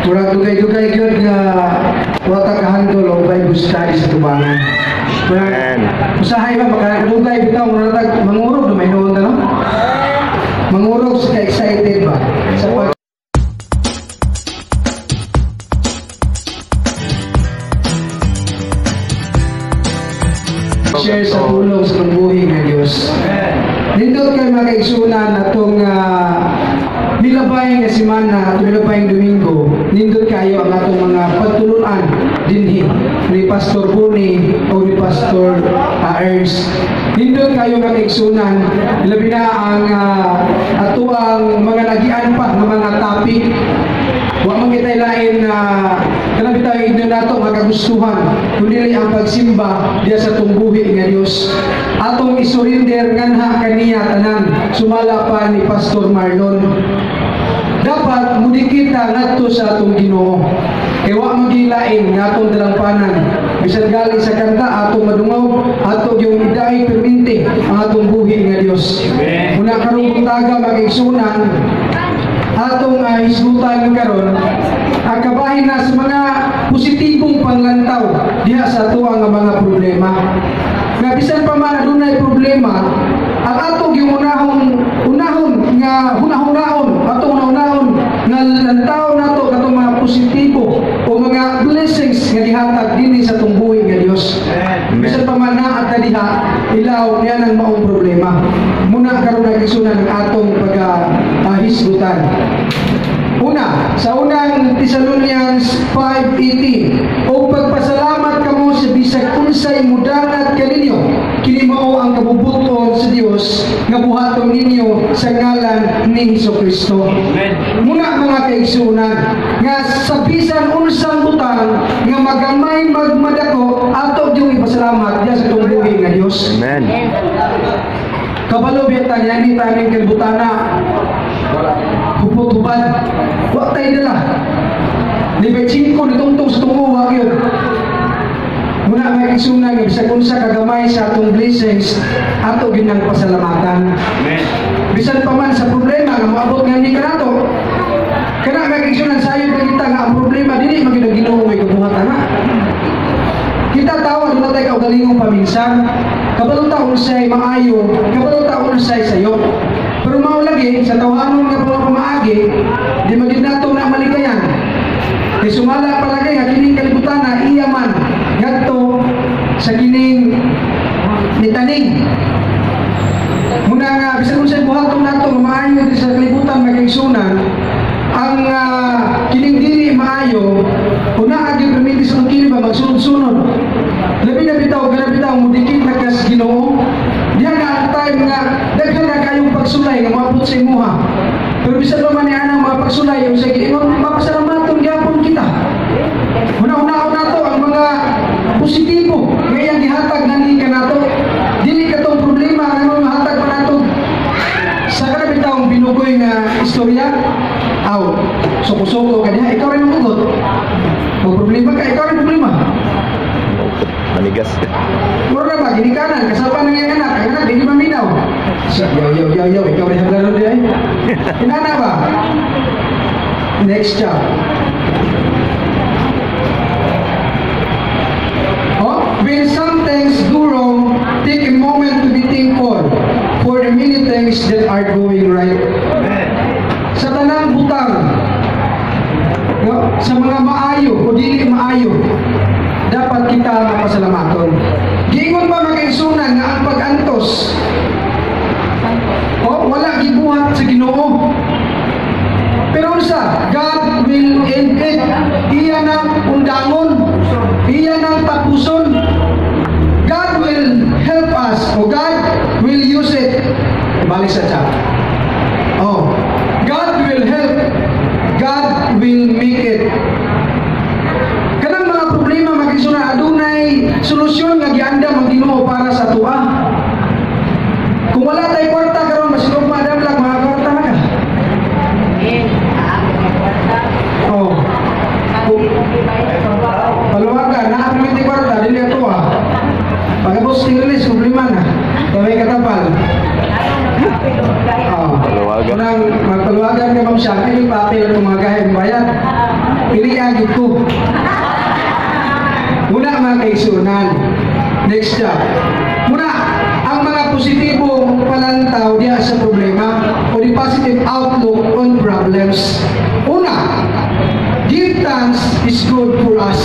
Murag dugay-dugay gyud nga wa ta kahandol og Bible study sa tubangan. Murag Amen. usahay ba makadugay bitaw, murag tag mangurog na may noon ta, no? Mangurog sa ka-excited ba? Sa pag share sa pulong sa pagbuhi ng Diyos. Nindot kay mga kaigsunan atong milabay nga semana, atong milabay nga Domingo, nindot kayo ang atong mga pagtulunan dinhi ni Pastor Boni o ni Pastor Ernst. Nindot kayo mga kaigsunan, labi na ang atuang mga nagian pa nga mga topic. Wa man kitay lain na kanang bitaw inyo nato nga kagustuhan kundi ang pagsimba diya sa tungbuhi nga Dios. Atong isurrender nganha kaniya tanan sumala pa ni Pastor Marlon. Dapat mudikit ta ngadto sa atong Ginoo. Kay wa man gilain nga atong dalampanan. Bisan gali sa kanta atong madungaw, ato yung idaay perminti ang atong buhi nga Dios. Una karong buntaga mga kaigsunan, atong hisgutan karon ang kabahin na sa mga positibong panglantaw diha sa atuang nga mga problema. Nga bisan pa man adunay problema, ang atong yung unahon nga hunahunahon, atong hunahunahon nga lantaw nato katong mga positibo o mga blessings nga gihatag dinhi sa atong buhi nga Dios. Bisan pa man naa ta diha, ilaw niya ng maong problema. Muna karon nagisunan ang atong pag-hisgutan. Una, sa unang Thessalonians 5:18, o pagpasalamat kamo sa bisag unsay mudangat kaninyo, kini mao ang kabubuton sa Dios nga buhaton ninyo sa ngalan ni Hesukristo. Muna mga kaigsunan, nga sa bisan unsang butang nga magamay magmadako, ato gyud ipasalamat diya sa atong buhi nga Dios. Amen. Kabalo biya ta niya ni taming kalibutana. Hupot-hupad. Wa tay dala. Libay 5 nitungtong sa tungo wa gyud. Muna may kaigsunan nga bisag unsa kagamay sa atong blessings, ato gyud nang pasalamatan. Bisan pa man sa problema nga moabot nga ni kanato. Kana may kaigsunan sayo pa kita nga ang problema dili man gyud ang Ginoo may kabuhat ana. Kita tawa doon tayo kaugalingong paminsan. Kabalo ta unsay maayo, kabalo ta unsay sayo. Pero mao lagi sa tawhanon nga mga pamaagi, di magid nato na malikayan. Kay sumala palagi nga kining kalibutan na iya man ngadto sa kining nitaning. Muna nga bisan unsay buhaton nato nga maayo diri sa kalibutan magkaigsunan, ang kining dili maayo, una agi permiti sa kini ba magsunod-sunod. Labi na bitaw, gana bitaw mudikit na kas Ginoo. Diha na ang time nga daghan na kayong pagsulay nga moabot sa imuha. Pero bisan pa man ni anang mga pagsulay, unsay giingon, mapasalamaton gyapon kita. Una-unaon nato ang mga positibo nga iyang gihatag nani kanato. Dili katong problema nga mahatag pa nato sa kana bitawng binugoy nga istorya. Aw, suko-suko ka diha, ikaw rin ang hugot. Kung problema ka, ikaw rin problema. Manigas. Mura ba, ginikanan, kasama ng iyang anak, ang anak, di maminaw. Siya, yaw, yaw, yaw, yaw, ikaw rin ang laro diha. Inana ba? Next job. Oh, when some things go wrong, take a moment to be thankful for the many things that are going right. Sa tanang butang, no? Sa mga maayo o dili maayo, dapat kita mapasalamaton. Giingon ba mga kaigsunan nga ang pag-antos, oh, wala gibuhat sa Ginoo. Pero unsa, God will end it. Iya nang undangon, iya nang tapuson. God will help us, o God will use it. Balik sa chat. Oh, God will help. God will make it. Kanang mga problema mga kaigsunan, adunay solusyon nga giandam ang Ginoo para sa atoa. Kung wala tay kwarta karon, masilog madam lang mga kwarta na ka. Oh. Paluwagan, naa kwarta dili atoa. Pagabos release problema na. Kay katapal. Oh. Paluwagan. Unang magpaluwagan ka ma'am siya, kay papel ang mga gahe bayad. Piliha gyud ko. Muna, mga kaigsuonan. Next step. Muna, ang mga positibong palantaw diya sa problema o the positive outlook on problems. Una, give thanks is good for us.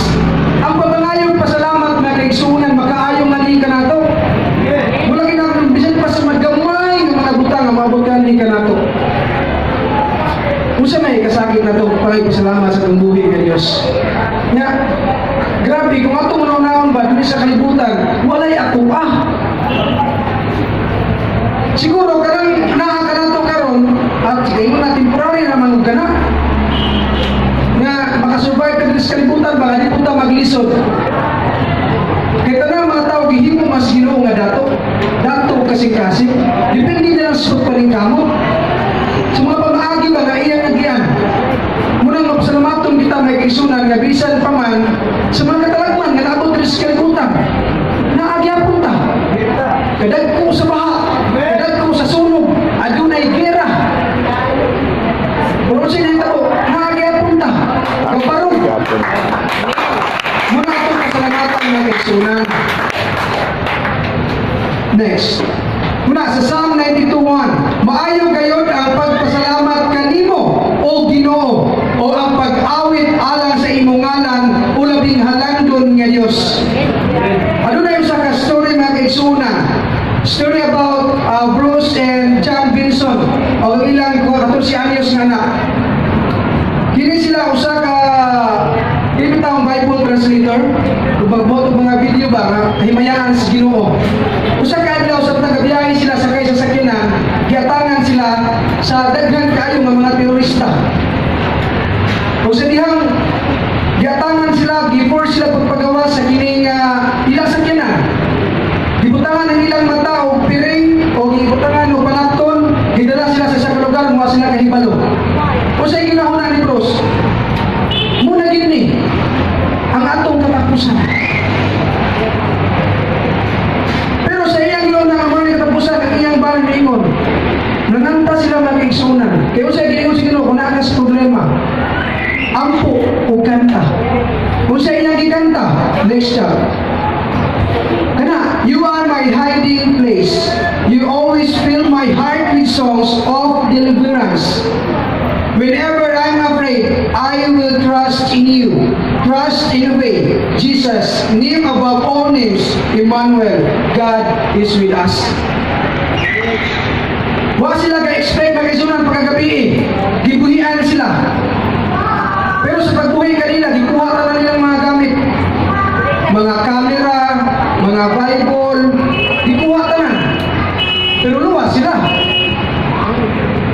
Ang pamangayong pasalamat na kaigsuonan, makaayong nga nato. Mula ginang bisan pa sa magamay nga mga butang nga maabot ka nato. Unsa may kasakit na to para ipasalamat sa atong buhi nga Dios? Nga grabe kung atong unahon ba diri sa kalibutan, walay ako ah. Siguro kanang naa ka nato karon at sige mo na temporary naman ka na. Nga makasurvive ka diri sa kalibutan ba, di punta maglisod. Kay tanang mga tao gihimo mas Ginoo nga dato. Dato kasing-kasing. Depende na lang sa pagpaningkamot. Sa mga pamaagi ba nga iyang agian. Munang mapasalamaton kita, mga kaigsuonan, nga bisan pa man sa mga katalagman nga naabot diri sa kalibutan. Naagyapon ta. Kadagko sa baha, kadagko sa sunog, adunay gera. Pero sa nahitabo, naagyapon ta. Kabarog. Gapon. Muna atong pasalamatan, mga kaigsuonan. Next. Muna sa Psalm 92:1, "Maayo gayod ang pagpasalamat kanimo, o Ginoo, o ang pag-awit alang sa imong ngalan, o labing halangdon nga Dios." Aduna yung sa ka story, mga kaigsuonan. Story about Bruce and John Vinson o ang ilang 14 anyos nga anak. Kini sila usa ka kini bitawng Bible translator ug magbuhat og mga video ba nga himayaan sa Ginoo. Usa ka adlaw sa nagabiyahe sila sakay sa sakyanan, giatangan sila sa daghan kaayo nga mga terorista. O sa dihang giatangan sila, gi-force sila pagpagawa sa kining ilang sakyanan. Gibutangan ang ilang mata og piring o gibutangan og panapton, gidala sila sa isang lugar, wa sila kahibalo. O sa ginahuna ni Bruce, muna gid ni ang atong katapusan. Pero sa iyang gihuna nga mao ni katapusan, ang iyang banan niingon, nanganta sila, mga kaigsuonan. Kaya unsay giingon sa Ginoo kung naa ka sa problema? Ampo o kanta. Unsa iyang gikanta? Next chapter. Kana, "You are my hiding place. You always fill my heart with songs of deliverance. Whenever I'm afraid, I will trust in you. Trust and obey. Jesus, name above all names, Emmanuel, God is with us." Wa sila ka-expect, mga kaigsuonan, pagkagabi. Gibuhian sila. Pero sa pagbuhi kanila, gikuha na nilang mga gamit. Mga camera, mga Bible, gikuha tanan. Pero luwas sila.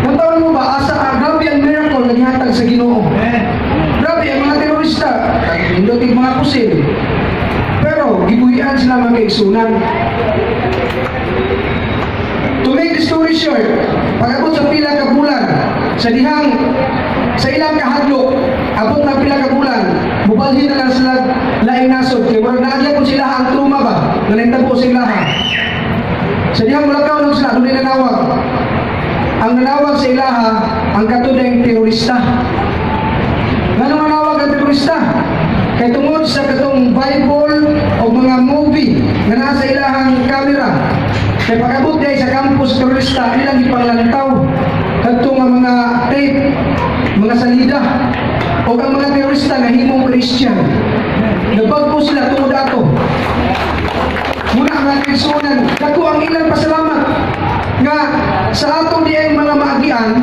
Natawag mo ba, asa, ah, grabe ang miracle na gihatag sa Ginoo. Grabe ang mga terorista, nindot yung mga pusil. Pero gibuhian sila, mga kaigsuonan. To make the story short, pag-abot sa pila ka bulan, sa dihang sa ilang kahadlok, abot na pila ka bulan, mubalhin na lang sila laing nasod kay murag naagya sila ang trauma ba nga nahitabo sa ilaha. Sa dihang mulakaw lang sila, dunay nanawag. Ang nanawag sa ilaha, ang katudeng terorista. Nganong nanawag ang terorista? Kay tungod sa katong Bible o mga movie nga naa sa ilahang camera. Kay pag-abot diay sa campus terorista, ilang ipanglantaw kadto nga mga tape, mga salida. O ang mga terorista nahimong Christian. Nabag-o sila tungod ato. Muna, mga kaigsuonan, dako ang ilang pasalamat nga sa atong diay mga maagian,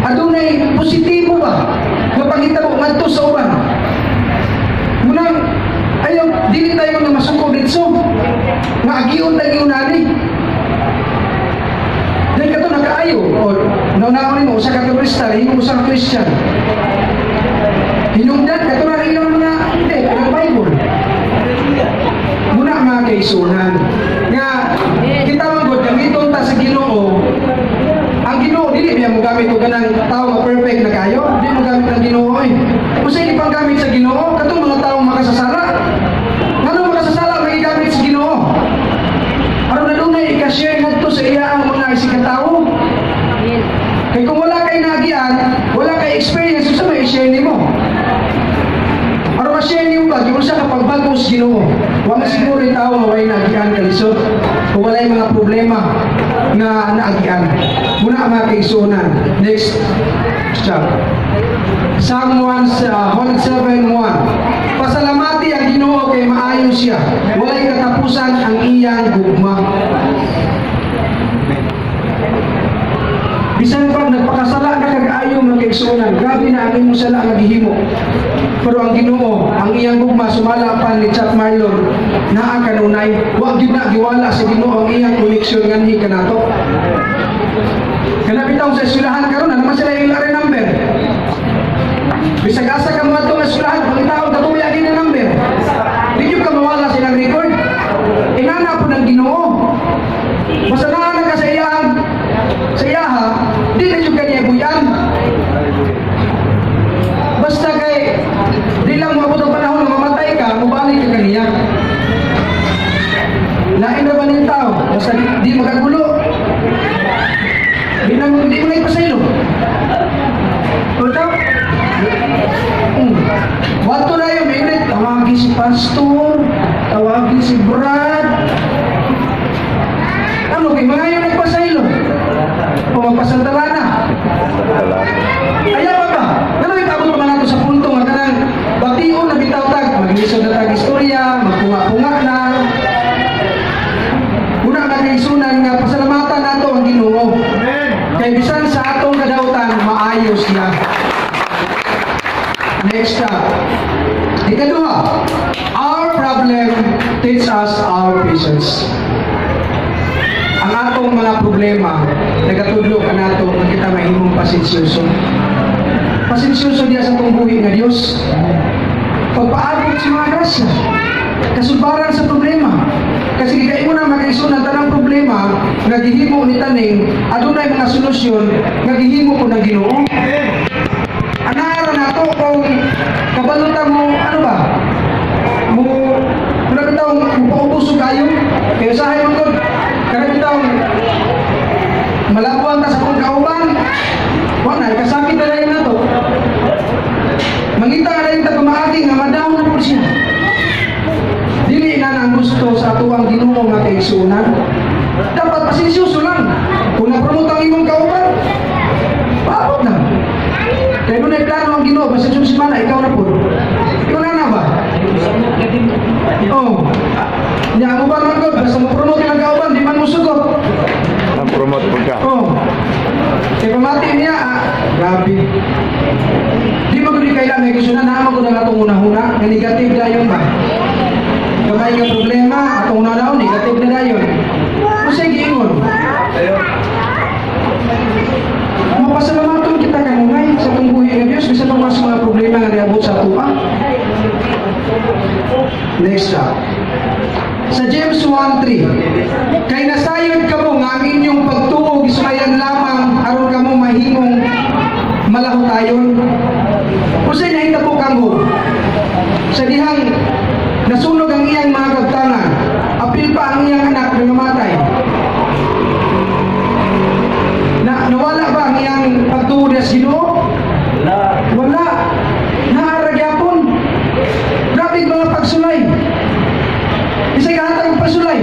adunay positibo ba nga panghitabo ngadto sa uban. Munang ayaw dili tayo nga masuko didto nga agion tayo unani. Dahil kato nakaayo o naunaon nimo usa ka terorista himo usa ka Christian. Hinungdan kato na ilang mga hindi ang Bible. Muna, mga kaigsuonan, nga kita man gud gamiton ta sa Ginoo. Ang Ginoo dili biya mo gamit og kanang tao nga perfect na kayo, di mo gamit ang Ginoo eh. Unsay ipanggamit sa Ginoo? Katong mga taong makasasala. Ngano makasasala magigamit sa Ginoo? Aron adunay ika-share ngadto sa iya ang mga isigkatawo. Kay kung wala kay naagian, wala kay experience, unsa may i-share nimo? ba, giunsa ka pagbag-os Ginoo. Wa man siguro yung tao nga walay naagian kalisod o walay mga problema nga naagian. Muna, mga kaigsuonan. Next chapter. Psalm 1, 107:1. Pasalamati ang Ginoo kay maayo siya. Walay katapusan ang iyang gugma. Bisan pa nagpakasala na kag ayo, mga kaigsuonan, grabe na ang imong sala nga gihimo. Pero ang Ginoo, ang iyang gugma, sumala pa ni Chuck Marlon, naa kanunay, wa gyud na giwala sa Ginoo ang iyang connection nganhi kanato. Kana bitaw sa eskwelahan karon, ano man sila yung LRN number. Bisag asa ka moadto nga eskwelahan, pangitaon katuya gyud ang number. Di gyud ka mawala silang record. Inana po ng Ginoo. Basta naa na ka sa iyaha, di na jud kaniya buyan. Basta kay di lang moabot ang panahon nga mamatay ka, mobalik ka kaniya. Lain ra ba ning tao? Basta di makagulo. Di lang di mo na ipasaylo. O tao? Wato na yung minute, tawagin si pastor, tawagin si Brad. Ano kay mga yung nagpasaylo? O magpasandala na. Wala. Ayaw pa ba? Ano yung abot pa man nato sa punto nga kanang bation na bitaw tag, maglisod na tag istorya, magpunga-punga na. Una na kaigsuonan nga pasalamatan nato ang Ginoo. Kay bisan sa atong kadautan, maayo siya. Next up. Ikaduha, our problem teach us our patience. Ang atong mga problema, nagatudlo kanato nga kita mahimong pasensyoso. Pasensyoso diya sa atong buhi nga Dios. Pagpaabot sa mga grasya, kasulbaran sa problema. Kasi gikain mo na makaisunan tanang problema nga gihimo ni taning, adunay mga solusyon nga gihimo ko ng Ginoo. Anara nato kung kabalutan mo, ano ba? Mo muna bitaw mo paubos og kayo. Kaya usahay man gud. Kana bitaw malabuan ta sa kong kauban. Wa na kasakit na dayon nato. Mangita na dayon ta pamaagi nga madaw na pud siya. Dili na ang gusto sa atuang Ginoo nga kaigsuonan. Dapat pasensyoso lang. Kung na-promote ang imong kauban, paabot na. Kaya doon ay plano ang Ginoo, basta yung simana, ikaw na po. Ikaw na na ba? Oh. Nya ang uban man gud, basta mo promote ang kauban, di man mo sugot. Ang promote po ka. Oh. Kaya pamati niya, ah, grabe. Di mo gud kailangan may gusto na naa gud ang atong unahuna, nga negative dayon ba? Gamay nga problema, atong unahuna, negative na dayon. Unsay giingon? Mapasalamaton kita kanunay sa atong buhi nga Dios bisan pa sa mga problema nga niabot sa atoa. Next up. Sa James 1:3, "Kay nasayod kamo nga ang inyong pagtuo gisulayan lamang aron kamo mahimong malahutayon." Unsay nahitabo kamo? Sa dihang nasunog ang iyang mga kabtangan, apil pa ang iyang anak na namatay. Na nawala ba ang iyang pagtuo sa Ginoo? Wala. Wala. Naa ra gyapon. Grabe mga pagsulay. Isa'y kahatag og pagsulay.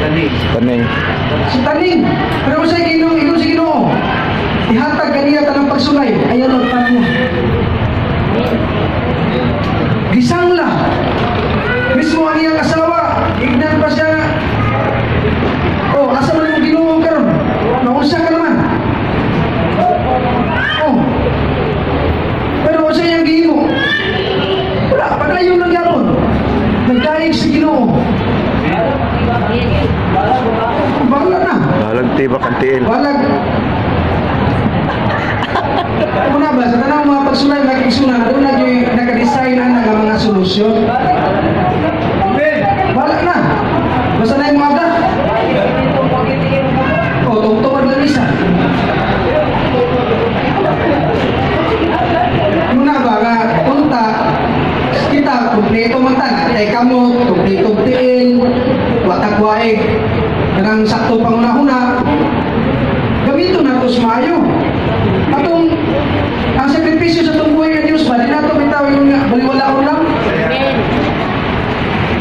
Taning. Taning. Si taning. Pero unsay Ginoo ingon si Ginoo? Ihatag kaniya tanang pagsulay. Ayan ang tanya. Gisangla. Mismo ang iyang asawa, ignan pa siya nga, "Oh, asa man mo Ginoo karon? Naunsa ka naman?" Oh. Pero unsa iyang gihimo? Wala, padayon lang gyapon. Nagdayeg sa Ginoo. Bahala na. Bahalag tibak ang tiil. Balag. Una ba, sa tanang mga pagsulay, makikisunan, doon na yung naka-design ang nga mga solusyon. Bahala na. Basta na yung mga O, tungtungod lang isa. Muna ba nga, unta, kita, kumpleto man ta, natay kamot, kumpleto tiil, watak waig, kanang sakto pangunahuna, gamito na. nato sa maayo. Atong ang sakripisyo sa atong buhi nga Diyos ba, di nato bitaw yung baliwalaon lang.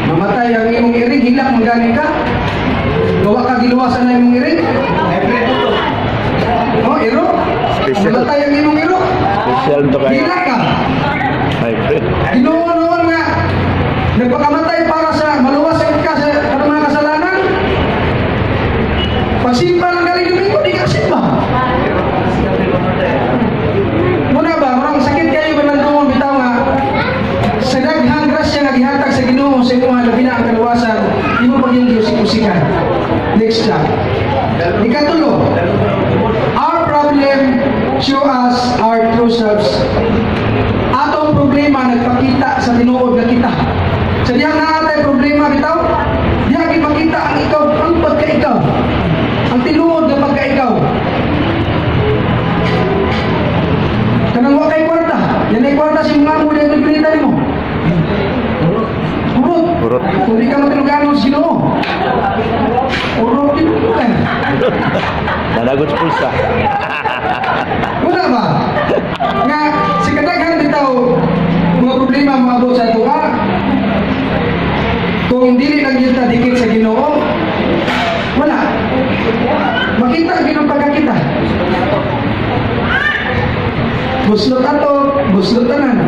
Mamatay ang imong iring, hilak man gani ka. Gawa ka giluwasan na imong iring. Oh, iro. Special. Mamatay ang imong iro. Special to kayo. Hilak ka. Hybrid. Ginoo noon nga nagpakamatay para sa maluwas ka sa kanang mga kasalanan. Pagsimba lang galing Domingo, di ka simba. Muna ba, murang sakit kayo ba nandungon bitaw nga sa daghang grasya nga gihatag sa Ginoo sa imong labi na ang kaluwasan, imo pag yung usik-usikan. Next chap. Ikatulo, our problem show us our true selves. Atong problema nagpakita sa tinuod nga kita. Sa diyang naa tay problema bitaw, diha gipakita ang ikaw, ang pagka-ikaw. Ang tinuod nga pagka-ikaw. Kanang wa kay kwarta, yan ay kwarta si mga mo dahil nagpilitan nimo. Urot. Urot. Kung di ka matinuganon sa Ginoo. Urot din mo eh. Nanagot sa pulsa. Wala ba? Nga, sa kadaghan bitaw, mga problema moabot sa atoa. Kung dili lang yun ta dikit sa Ginoo, wala. Makita ang Ginoo pagkakita. Buslot ato, buslot tanan.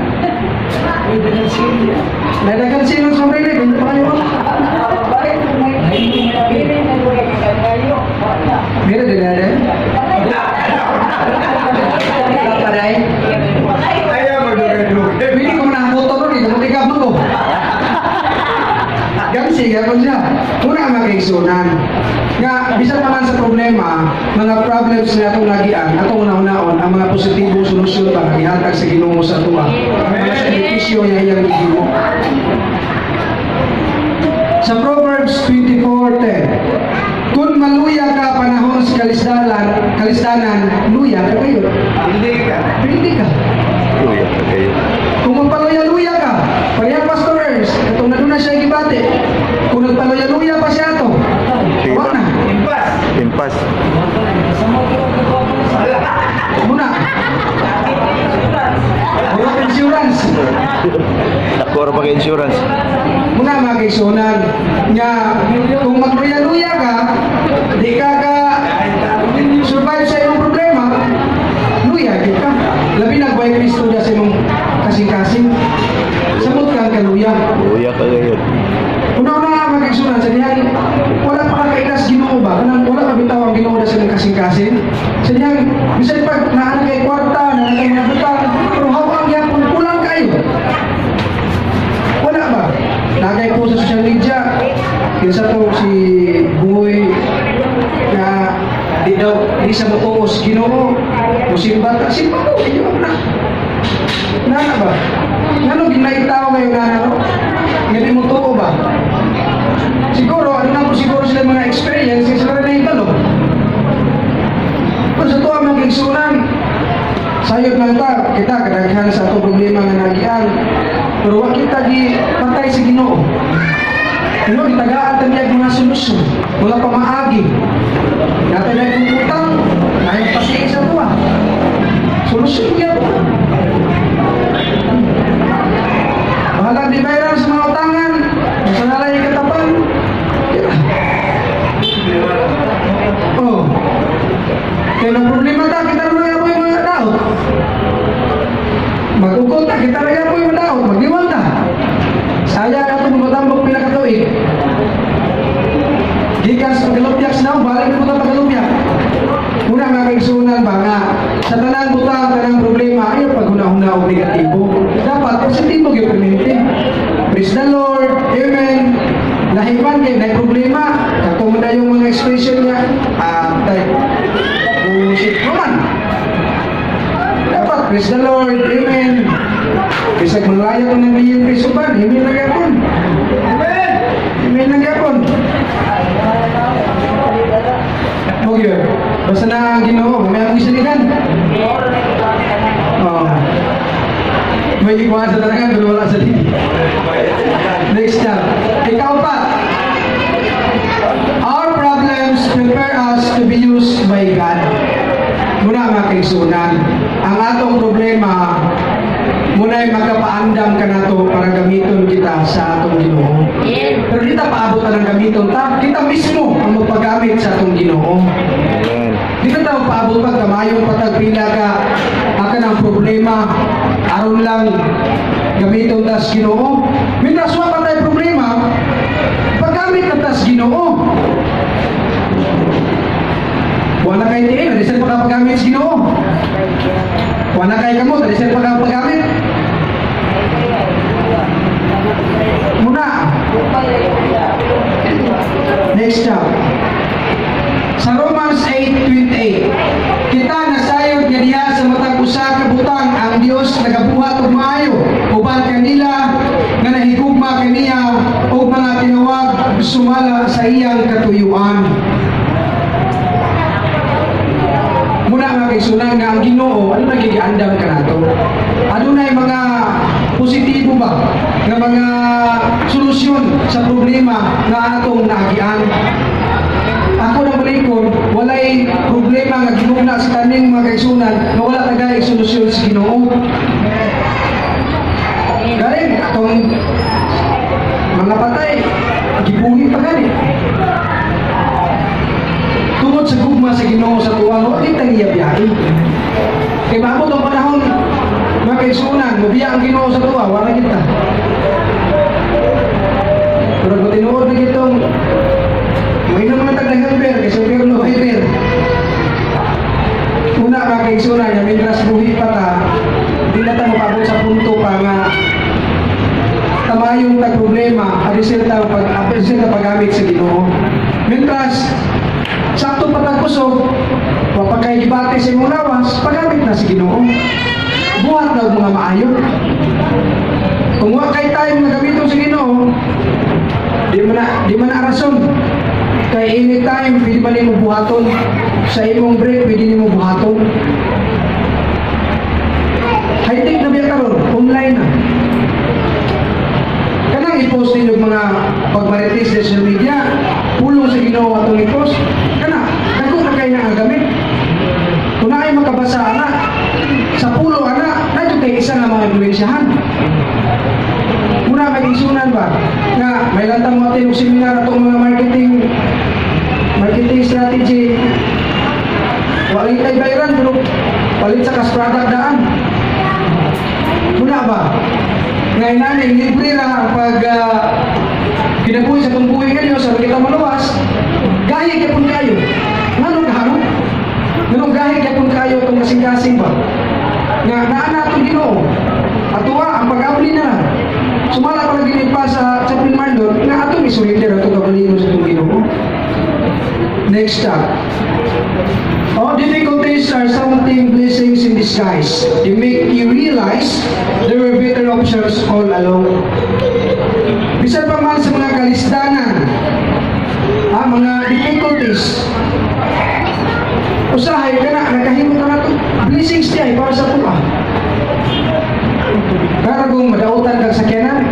Nadagan sino sa sombrero, kung pa kayo. Meron din na rin. Paray. Ayaw magdugay-dugay. Pili ko na motor ron, eh, kung mo ko. Gansi, gapon siya. Una ang makaigsunan. Nga, bisan pa man sa problema, mga problems na atong nagian, atong una-unaon, ang mga positibong solusyon pa nga gihatag sa Ginoo sa atoa. Mga sakripisyo niya iyang gihimo. Sa Proverbs 24:10, kung maluya ka panahon sa kalisdanan, luya ka kayo. Hindi ka. Hindi ka. Luya ka kayo. Kung magpaluya-luya ka, pareha Pastor Ernst, katong naduna siya gibati, kung nagpaluya-luya pa siya ato, Sige wa ba? na. Impas. Impas. Muna. Wala insurance. Nakura pa kay insurance. Muna mga kaigsunan, nga kung magluya-luya ka, di ka ka survive sa imong problema, luya gyud ka. Labi na buhay Kristo na sa imong kasing-kasing. Samot kang kaluya. Luya ka ngayon. Una-una nga mga kaigsunan, sa dihang wala pa ka kailas Ginoo ba? Kanang wala ka bitaw ang Ginoo na sa imong kasing-kasing. Sa dihang bisan pag naa na kay kwarta, naa na kay mga butang, pero hawak gyapon kulang kayo. Wala ba? Nagay po sa social media, kinsa to si Buhoy na di daw di sa motuos Ginoo, musimba ta, simba ko, inyo na. Nana ba? Ngano ginaitaw ngayon nana no? Nga di mo tuo ba? Siguro, ano na po siguro sila mga experience, kaya sila rin nahibalo. Pero sa tuwa mga kaigsunan, sayop lang ta, kita kadaghan sa atong problema nga nagian. Pero wa kita gi patay sa Ginoo. Pero gitagaan ta niya mga solusyon, mga pamaagi. Natay na itong utang, naay pasiin sa tuwa. Solusyon gyapon. Bahalang di bayaran sa mga utangan, sa nalay katapan. Oh. Kaya nang problema ta, kita na lang yung mga daot. Mag-ukot ta, kita na lang yung mga daot. Magdiwang ta. Sayang ato matambok pila ka tuig. Gikan sa pagkalupyak sa naong, balik na po ta pagkalupyak. Una mga kaigsunan ba nga, sa tanang butang, tanang problema, ayaw paghuna-huna og negatibo. Dapat positibo gyud permente. Praise the Lord, amen. Lahiman kay nay problema, katong na yung mga expression niya, tay, bullshit naman. Dapat, praise the Lord, amen. Bisag malaya ko ng milyon piso ba, amen na gyapon. Amen. Amen na gyapon. O yun, basta na ang Ginoo, may akong isaligan. Oh. May ikuha sa tarangan, pero wala sa dili. Next step. Ikaw pa. Our problems prepare us to be used by God. kaigsunan. Ang atong problema, muna'y makapaandam ka nato para gamiton kita sa atong Ginoo. Pero di ta paabot ang gamiton ta, kita mismo ang magpagamit sa atong Ginoo. Amen. Di ta tao paabot pag kamayong patag pila ka aka ng problema aron lang gamiton tas Ginoo. Mientras wa pa tay problema, paggamit na tas Ginoo. Wala kay tiil, di pa ka paggamit sa Ginoo. Wala kay kamot, di pa ka paggamit. Muna. Next chapter. Sa Romans 8:28, kita nasayod nga diha sa matag usa ka butang ang Dios nagabuhat og maayo uban kanila nga nahigugma kaniya og mga tinawag sumala sa iyang katuyuan. Muna nga kaigsunan nga ang Ginoo ano nagigiandam kanato? Adunay mga positibo ba nga mga solusyon sa problema nga atong naagian? Ako na malikod, walay problema nga ginugna sa kaning mga kaigsunan nga wala tagay solusyon sa Ginoo. Galing atong mga patay gibuhi pa gani. Tungod sa gugma sa Ginoo sa tuwa, wa kita niya biyahe. Kay maabot ang panahon mga kaigsunan, mobiya ang Ginoo sa tuwa, wala kita. Pero kung tinuod na kitong mainom naman tag helper, kasi pero helper. Una mga kaigsunan, nga mientras buhi pa ta, di na ta makaabot sa punto pa nga tamayong tag problema, adisel ta paggamit sa Ginoo. Mientras sakto pa tag kusog, wa pa kay gibati sa imong lawas, paggamit na sa Ginoo. Buhat na og mga maayo. Kung wa kay time nga gamiton sa Ginoo, di man na rason. Kay anytime pwede pa nimo buhaton. Sa imong break pwede nimo buhaton. High-tech na biya karon, online na. Kanang i-post ninyo mga pagmarites sa social media, pulong sa Ginoo atong i-post. Kana, dako na kay na ang gamit. Kung naay makabasa ana, sa pulo ana, nadyo kay isa nga mga influensyahan. Muna may isunan ba nga may lantang mo atin og seminar atong mga marketing strategy. Wala kay bayaran pero palit sa kas product daan. Muna ba? Ngayon nani libre ra ang pag kinabuhi sa tungbuhi ngayon sa kita maluwas, gahi gyapon kayo. Nganong gahano? Nganong gahi gyapon kayo itong kasing-kasing ba? Nga naa na atong Ginoo. Atuwa ang pag-abli na lang. Sumala pa lagi pa sa Chaplain Marlon nga atong isurrender atong kagalingon sa atong Ginoo. Next step. All difficulties are something blessings in disguise. They make you realize there were better options all along. Bisan pa man sa mga kalisdanan, mga difficulties, usahay ka na, nakahimo ka na ito. Blessings niya ay para sa tuwa. Karagong madautan kag sakyanan,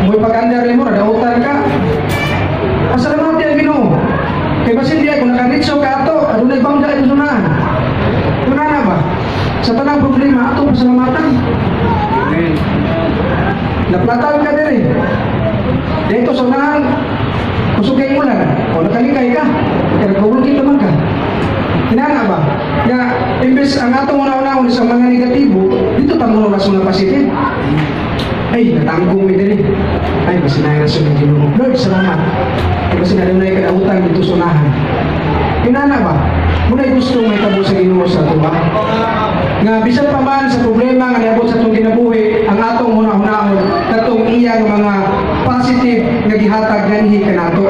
mo'y pag-andar nimo, nadautan ka. Pasalamat yan Ginoo. Kay basin diay kung nakaritso ka ato, adunay bangga imong sunahan. Una na ba? Sa tanang problema ato pasalamatan. Amen. Naplatan ka diri. Dito sa unahan, kusog kay ulan, o nakalikay ka, pero kawulkit naman ka. Kinana ba? Nga, imbes ang atong una-unahon sa mga negatibo, dito ta muna sa mga positive. Ay, natanggong mi diri. Ay, masinay na sa mga Ginoo. Lord, salamat. Kaya basin adunay kadautan dito sa unahan. Kinana ba? Muna'y gusto may tabo sa Ginoo sa ato ba? Nga bisan pa man sa problema nga niabot sa atong kinabuhi, ang atong una-unahon katong iyang mga positive nga gihatag nganhi kanato.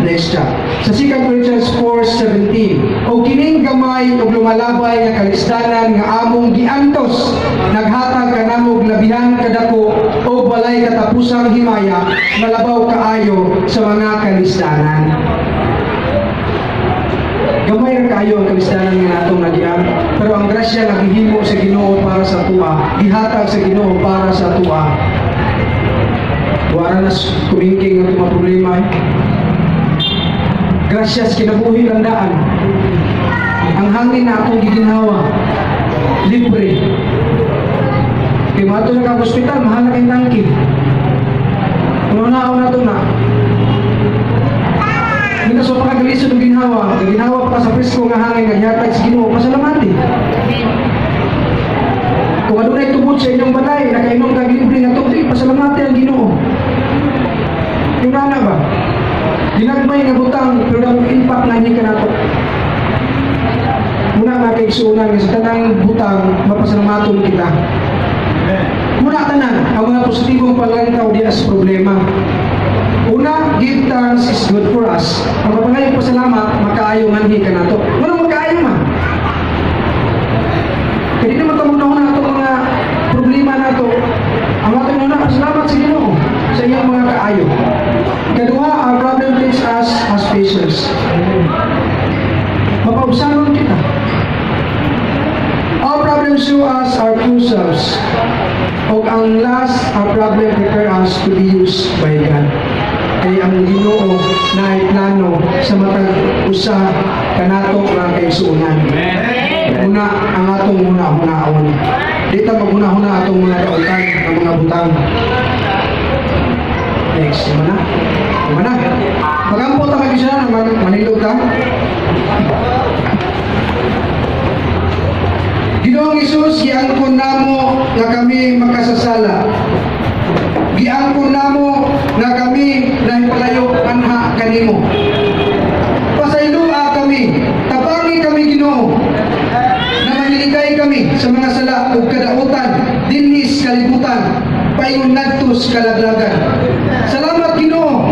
Next chapter. Sa 2 Corinthians 4:17, o kining gamay og lumalabay nga kalisdanan nga among giantos, naghatag kanamo og labihan kadako og walay katapusang himaya nga labaw kaayo sa mga kalisdanan. Gamay ra kaayo ang kalisdanan nga natong nagian, pero ang grasya nga gihimo sa Ginoo para sa tuwa, gihatag sa Ginoo para sa tuwa. Wala na kumingking ang mga problema. Gracias, kinabuhi lang daan. Ang hangin na akong giginhawa, libre. Kay moadto na ka ospital, mahal na kay tangki. Una na to na. Hindi na so pakagalisod ng ginhawa. Ginhawa pa ka sa presko nga hangin nga gihatag sa Ginoo, pasalamati. Kung adunay tubod sa inyong balay, nakainom kag libre nga tubig, pasalamati ang Ginoo. Yung nana ba? Ginagmay nga butang, pero ang impact na hindi ka nato. Muna, mga kaigsuonan, nga sa tanang butang, mapasalamaton kita. Muna tanan, ang mga positibong palantaw diya sa problema. Una, give thanks is good for us. Ang mapangayong pasalamat, makaayo nganhi ka nato. Muna makaayo man. Kaya di naman tamo na itong mga problema nato. Ang atong una, salamat sa Ginoo sa iyang mga kaayo. Kaduha, our problem teach us as patience. Mapaubsanon kita. Our problems show us our true selves. O ang last, our problem prepare us to be used by God. Kay ang Ginoo naay plano sa matag usa kanato, mga kaigsuonan. Una ang atong huna-hunaon. Di ta maghuna-huna atong mga dautan ng mga butang. Next, di na? Di na? Magampo ta kay na manindog ta. Ginoong Hesus, giangkon namo nga kami makasasala. Giangkon namo nga kami nahipalayo anha kanimo. Pasayloa kami, tabangi kami, Ginoo, na mahiligay kami sa mga sala ug kadautan dinhi sa kalibutan paingon ngadto sa kalaglagan. Salamat, Ginoo,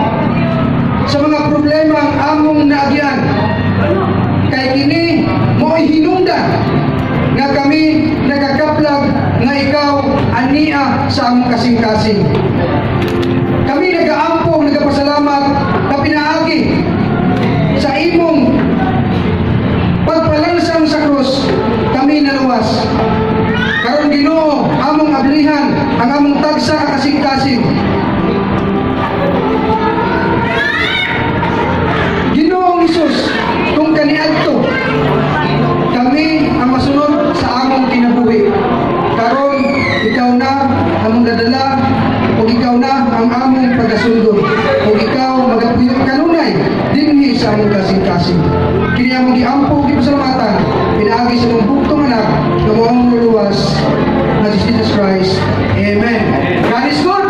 sa mga problema ang among naagian. Kay kini mo'y hinungdan nga kami nagakaplag nga ikaw ania sa among kasing-kasing. Kami nagaampo, nagapasalamat na pinaagi sa imong pagpalansang sa krus, kami naluwas. Karon, Ginoo, among ablihan ang among tagsa ka kasing-kasing. Ginoong Hesus, kung kaniadto kami ang masunod sa among kinabuhi. Karon, ikaw na among dadala ug ikaw na ang among pagkasundon ug ikaw magapuyo kanunay dinhi sa among kasing-kasing. Kini among giampo ug gipasalamatan pinaagi sa imong bugtong anak nga mao ang luluwas na si Jesus Christ. Amen. God is good.